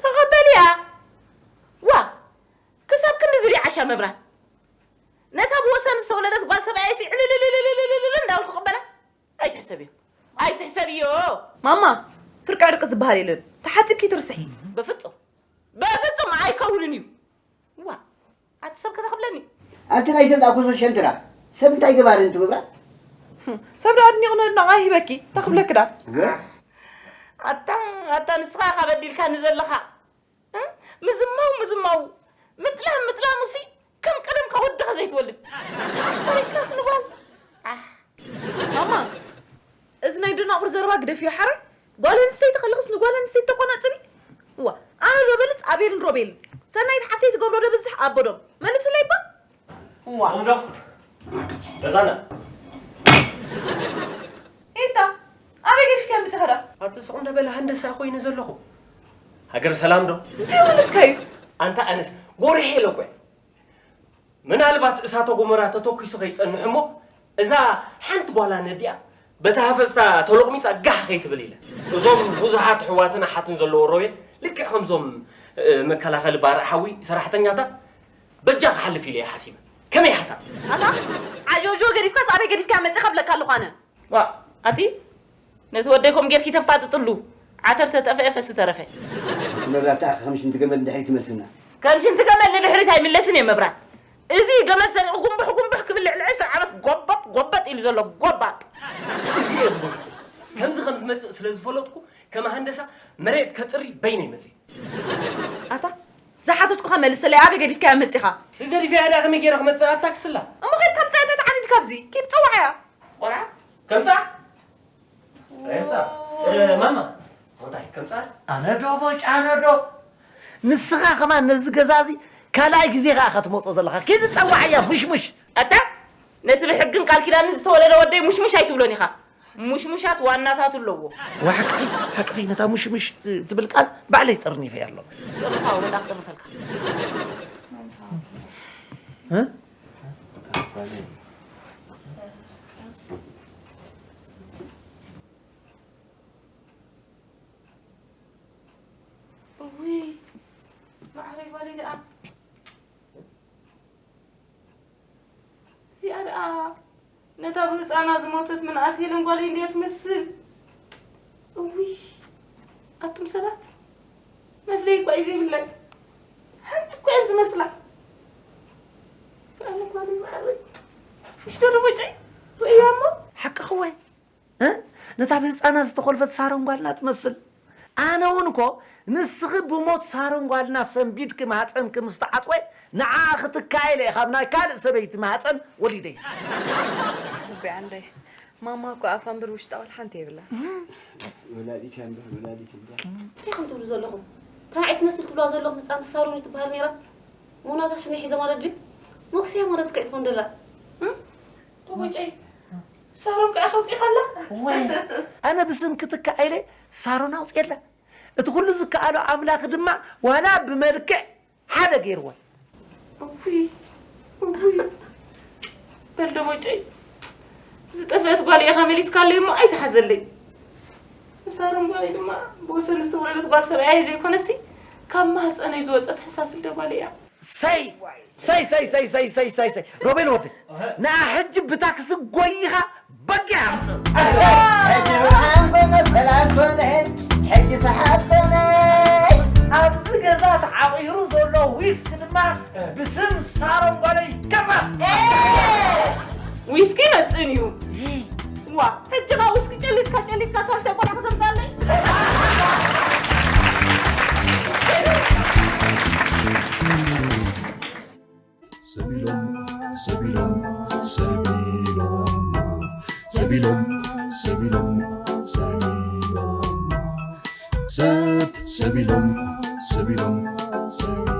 ተቐበልያ? ዋእ ክሳብ ክንድዚ ርዓሻ መብራት? ነታ ብወሰን ዝተወለደት ጓል ሰብኣየይሲ ዕልልልልልልልልል እንዳበልኩ ክቕበላ? ኣይትሕሰብዮ ኣይትሕሰብዮ። ማማ ፍርቂ ዕርቂ ዝበሃል የለን ተሓጺብኪ ትርስሒ። በፍጹም በፍጹም ኣይከውንን እዩ። ዋ ኣቲ ሰብ ከተኽብለኒ። ኣንቲ ናይ ሰብ ዝኣኮሶ ሸንትራ ሰብ እንታይ ገባሪ እንቲ ምብራር። ሰብ ዶ ኣድኒቑ ነድናቕ ኣይሂበኪ እንታይ ክብለኪ ዳ። ኣታ ኣታ ንስኻ ኢኻ በዲልካኒ ዘለኻ። ምዝማው ምዝማው ምጥላም ምጥላሙሲ ከም ቀደምካ ወድኻ ዘይትወልድ ሰሪቅካስ ንጓል ኣሕ ማማ እዚ ናይ ደናቑር ዘረባ ግደፍዮ ሓራይ ጓል ኣንስተይቲ ከለኽስ ንጓል ኣንስተይቲ ተቆናጽቢ እዋ ኣነ ዶ በልጽ ኣቤልን ሮቤልን ሰናይት ሓፍተይ ትገብሮ ዶ ብዝሕ ኣቦዶም መልስለይ እባ እዋ እምዶ ገዛና ኤታ ኣበይ ገዲፍካያ ምጽኻ ዳ ኣቲ ስቕ እንደ በለ ሃንደሳ ኮይነ ዘለኹ ሃገር ሰላም ዶ እንታይ ማለትካ እዩ ኣንታ ኣነስ ጎርሄ ኢለ እኮ ምናልባት እሳተ ጎመራ ተተኲሱ ከይጸንሕ እሞ እዛ ሓንቲ ጓል ኣነዲኣ በታ ሃፈጽታ ተሎቕሚጻ ጋሕ ከይትብል ኢለ እዞም ብዙሓት ኣሕዋትን ኣሓትን ዘለዎ ሮቤል ልክዕ ከምዞም መከላኸሊ ባርዕ ሓዊ ሰራሕተኛታት በጃ ክሓልፍ ኢለ እየ ሓሲበ። ከመይ ሓሳብ? ኣታ ዓጆጆ ገዲፍካስ ኣበይ ገዲፍካያ መጺኻ እብለካ ኣለኹ ኣነ። ዋእ ኣቲ ነቲ ወደይ ከምኡ ጌርኪ ተፋጥጥሉ ዓተር ተጠፍአ ፈሲ ተረፈ። እቲ መብራት ተኣኺ ከም ሽንቲ ገመል ንድሕሪት ይመልስና። ከም ሽንቲ ገመል ንድሕሪት ኣይምለስን እየ መብራት። እዚ ገመል ሰሪቑ ጉንቡሕ ጉንቡሕ ክብል ልዕሊ ዕስራ ዓመት ጎበጥ ጎበጥ ኢሉ ዘሎ ጎባጥ። እዚ እየ ዝበልኩ። ከምዚ ከም ዝመጽእ ስለ ዝፈለጥኩ ከም ሃንደሳ መሬት ከጽሪ በይነይ መጺእ። ኣታ ዝሓተትኩኻ መልሰለይ ኣበይ ገዲፍካያ መጺኻ? ገዲፈያ ደኣ ከመይ ገይረ ክመጽእ ኣብታ ክስላ። እሞ ኸድካ ምጻእ እንታይ ተዓኒድካ ኣብዚ? ኪድ ጸዋዓያ። ቆልዓ ከምጻ ከምጻ ማማ ሞታይ ከምጻ ኣነ ዶ ቦጭ ኣነ ዶ ንስኻ ከማን ነዚ ገዛ እዚ ካልኣይ ግዜ ኸኣ ኸትመጾ ዘለኻ ኪድ ጸዋዓያ ሙሽሙሽ ኣታ ነቲ ብሕግን ቃል ኪዳንን ዝተወለደ ወደይ ሙሽሙሽ ኣይትብሎን ኢኻ። ሙሽሙሻት ዋናታቱ ኣለዎ። እዋ ሓቅኺ ሓቅኺ ነታ ሙሽምሽ ትብል ቃል ባዕለይ ጠርኒፈያ ኣሎ። ጥርፋ ወላ ክጥርፈልካ። እውይ ማዕረይ ጓለይ ደኣ እዚኣ ደኣ ነታ ብህፃና ዝሞተት ምንኣስ ሄለን ጓለይ እንድያ ትመስል። እውይ ኣቱም ሰባት መፍለይ እኳ እዩ ዘይብለን። ሓንቲ እኳ እየን ዝመስላ። ኣነ ጓለይ ማዕረይ ምሽ ዶ ደቦጨይ ርእያ እሞ ሓቅኺ ወይ ነታ ብህፃና ዝተኾልፈት ሳሮን ጓልና ትመስል። ኣነ እውን እኮ ንስኺ ብሞት ሳሮን ጓልና ሰንቢድኪ ማህፀንኪ ምስ ተዓፅወ ንዓኣ ክትካእ ኢለ እየ ካብ ናይ ካልእ ሰበይቲ ማህፀን ወሊደ። ልቢ ዓንደይ ማማ እኮ ኣፋ እምበር ውሽጣ ዋላ ሓንቲ የብላን። ወላዲት እያ እምበር ወላዲት እምበር። እንታይ ኢኹም ትብሉ ዘለኹም? እታ ንዓይ ትመስል ትብልዋ ዘለኹም ህፃን ሳሮን እዩ ትበሃል ነይራ። መናታ ሽመይ ሒዘ ማለት ድዩ? መኽስያ ማለት ከ ትኾን ደላ? ቶቦጨይ ሳሮን ከኣ ከውፂእኻላ? ወይ ኣነ ብስም ክትካእ ኢለ ሳሮን ኣውፅኤላ። እቲ ኩሉ ዝከኣሎ ኣምላኽ ድማ ዋላ ብመልክዕ ሓደ ገይርዋ። እውይ እውይ በል ዶቦጨይ ዝጠፍአት ጓል ኢኻ መሊስካለይ እሞ ኣይትሓዘለይ። ንሳሮን ጓለይ ድማ ብወሰን ዝተወለደት ጓል ሰብኣየይ ዘይኮነሲ ካብ ማህፀነይ ዝወፀት ሕሳስ ኢደ ጓለይ እያ። ሰይ ሰይ ሰይ ሰይ ሰይ ሰይ ሰይ ሰይ ሮቤል ወደይ ንኣ ሕጂ ብታክሲ ጎይኻ በጊዕ ኣምፅእ። ሕጂ ብርሃን ኮነ ሰላም ኮነ ሕጂ ዊስኪ መፅን እዩ። ዋ፣ ሕጂ ኸ ዊስኪ ጨሊጥካ ጨሊጥካ ሳልሳይ ቆልዓ ከተምፃለይ? ሰቢሎም ሰቢሎም ሰቢሎም ሰቢሎም ሰቢሎም ሰቢሎም ሰብ ሰቢሎም ሰቢሎም ሰቢሎም